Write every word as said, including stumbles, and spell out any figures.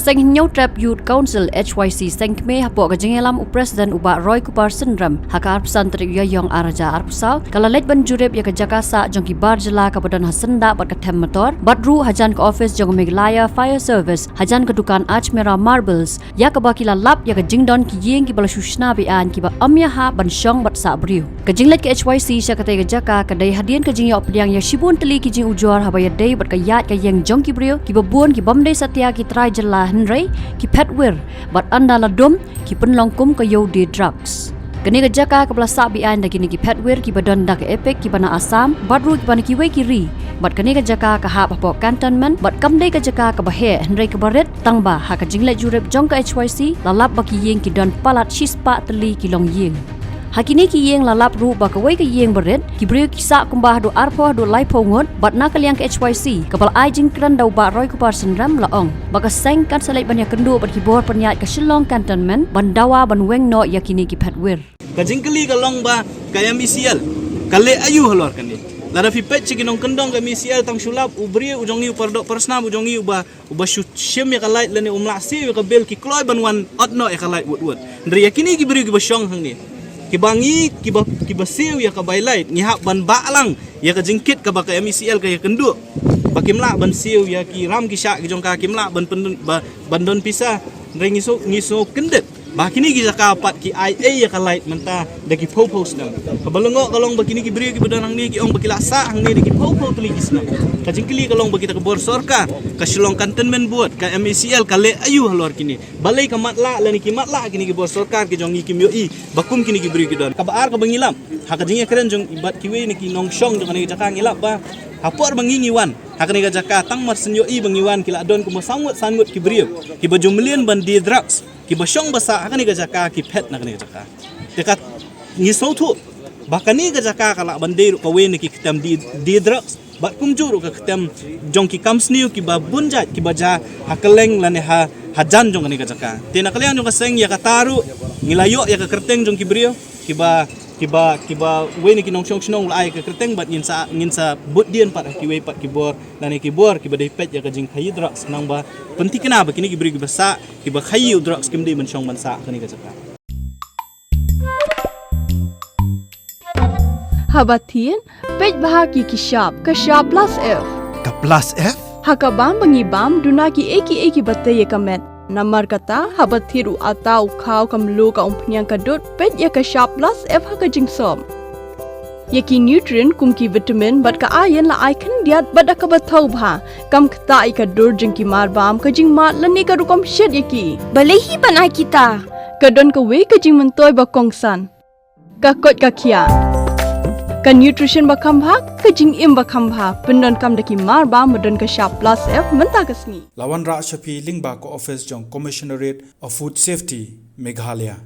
Seng Hynñiewtrep Youth Council, H Y C, Seng Kmie, hapoh ka jingïalam u President u Bah Roy Kupar Synrem, ha ka arphew san tarik Ïaiong arhajar arphew saw, ka la leit ban jurip ïa ka jaka sah jong ki bar jylla kaba don ha Syndah bad ka Them Mator, bad ruh hajan ka office jong ka Meghalaya Fire Service, hajan ka dukan Ajmera Marbles, ïa kaba ki la lap ïa ka jingdon ki ïing kiba la shu shna be-aiñ kiba ym ïahap ban shong bad sah briew. Ka jingleit ka H Y C sha katei ka jaka ka dei hadien ka jingïoh pdiang ïa shibun tylli ki jingujor haba ïadei bad ka ïaid ka ïeng jong ki briew kiba bun kibym dei satia ki trai jylla hynrei ki phet wir, bad ynda la dum ki pynlong kum ka ïew die drugs. Kane ka jaka kaba la sah be-aiñ da kine ki phet wir kiba don da ka EPIC kiba na Assam bad ruh kiba na kiwei ki ri. Bad kane ka jaka ka hap hapoh cantonment bad kam dei ka jaka kaba heh hynrei kaba rit, tangba ha ka jingleit jurip jong ka H Y C la lap ba ki ïing ki don palat shispah tylli ki longïing. Ha kine ki ïing la lap ruh ba kawei ka ïing ba rit, ki briew ki sah kumba haduh arphew haduh laiphew ngut, bad na ka liang ka H Y C kaba la ai jingkren da u Bah Roy Kupar Synrem la ong ba ka seng kan sa leit ban ïakynduh bad ki bor pynïaid ka Shillong Cantonment ban dawa ban weng noh ïa kine ki phet wir. Ka jingkylli ka long ba ka M E C L ka leh aïu halor kane. Lada phi peit sha ki nongkyndong ka M E C L tang shu lap u briew u jong ngi, u paradoh parasnam u jong ngi uba, uba shu shim ïa ka light lane um lah siew ïa ka bill, ki kloi ban wan ot noh ïa ka light wut wut. Hynrei ïa kine ki briew kiba shong hangne, kiba ngi, kiba, kiba siew ïa ka bai light, ngi hap ban bah lang ïa ka jingkit kaba ka M E C L ka ïakynduh. Ba kim lah ban siew ïa ki ram ki shah ki jong ka, kim lah ban pyndon, ba, ban don pisa. Hynrei ngi sngew, ngi sngew kyndit ba kine ki jaka pat ki ai ei ïa ka light mynta da ki phew phew snem. Kaba lyngngoh ka long ba kine ki briew kiba don hangne ki ong ba ki la sah hangne da ki phew phew tylli ki snem. Ka jingkylli ka long ba kita ka bor sorkar, ka Shillong Cantonment Board, ka M E C L ka leh aïu halor kine. Balei ka matlah lane ki matlah kine ki bor sorkar ki jong ngi kim ïohi ba kum kine ki briew ki don. Kaba ar kaba ngi lap ha ka jingïakren jong i bad kiwei na ki nongshong jong kane ka jaka, ngi lap ba ha por ba ngi ngi wan ha kane ka jaka, tang mar shen ïohi ba ngi wan ki la don kumba saw ngut san ngut ki briew kiba ju mlien ban die drugs, kiba shong ba sah ha kane ka jaka, ki phet na kane ka jaka. Te ka ngi sngewthuh ba kane ka jaka ka lah ban dei ruh kawei na ki kyntem die, die drugs bad kumjuh ruh ka kyntem jong ki kam sniew kiba bun jait kiba jia ha kylleng lane ha, hajan jong kane ka jaka. Te na ka liang jong ka seng, ïa kata ruh ngi la ïoh ïa ka kyrteng jong ki briew kiba, kiba, kiba wei na ki nongshong shnong u la ai ka kyrteng, bad ngin sa, ngin sa bud dien pat ha kiwei pat ki bor lane ki bor kiba dei peit ïa ka jingkhaïi drugs khnang ba pynthikna ba kine ki briew kiba sah, kiba khaïi u drugs kim dei ban shong ban sah ha kane ka jaka. Haba thied, peit bha ki, ki shap, ka shap plus F. Ka plus F? Ha ka bam ba ngi bam, duna kiei kiei kiba tei ïa ka met. Namar kata, haba thied u atta, u khaw, ka mluh, ka umphniang, ka dud, peit ïa ka shap plus F ha ka jingsop. Ïa ki nutrient kum ki vitamin bad ka iron la ai khyndiat bad da kaba thaw bha. Kam ktah ïa ka dur jong ki mar bam, ka jingmad lane ka rukom shet ïa ki. Balei hi ban ai kita? Ka don kawei ka jingmyntoi ba kongsan. Ka koit ka khiah. Ka nutrition ba kham bha, ka jingim ba kham bha. Pyndonkam da ki mar bam ba don ka shap plus F mynta ka sngi. La wanrah sha phi lyngba ka office jong Commissionerate of Food Safety, Meghalaya.